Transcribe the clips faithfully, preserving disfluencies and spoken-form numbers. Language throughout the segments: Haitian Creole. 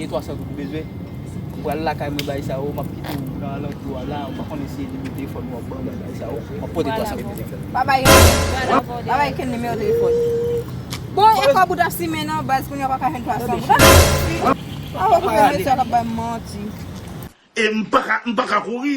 Gen twa san goud ou bezwen. Ou pral lakay mwen bay sa yo, m ap kite w nan alantou a la, ou pa konnen si e nimewo telefòn ou ap ban mwen bay sa yo. M ap pote twa san goud. Pa bay, pa bay ken nimewo telefòn. Bon, e kòb ou t ap simen nan baz, kounye a pa ka jwenn twa san goud. A wè kòman mesye a k ap bay manti. E m pa ka, m pa ka kouri.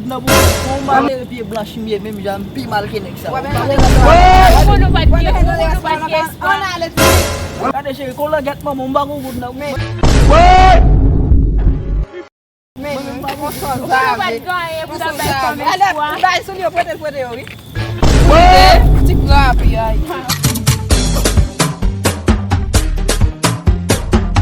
goud nan pou ou. Malere pye blanch m ye, menm jan m pi mal ke nèg sa. Ou pa wè? Ou konn nou pa t gen, ou konn nou pa t gen espwa. Gade cheri, kon langèt manman, m pa gon goud nan men. Ou konn nou pa t gen anyen pou ta bay kòm espwa. Bay sou li yo, pote l, pote yo, wi. Ti grapi, ay.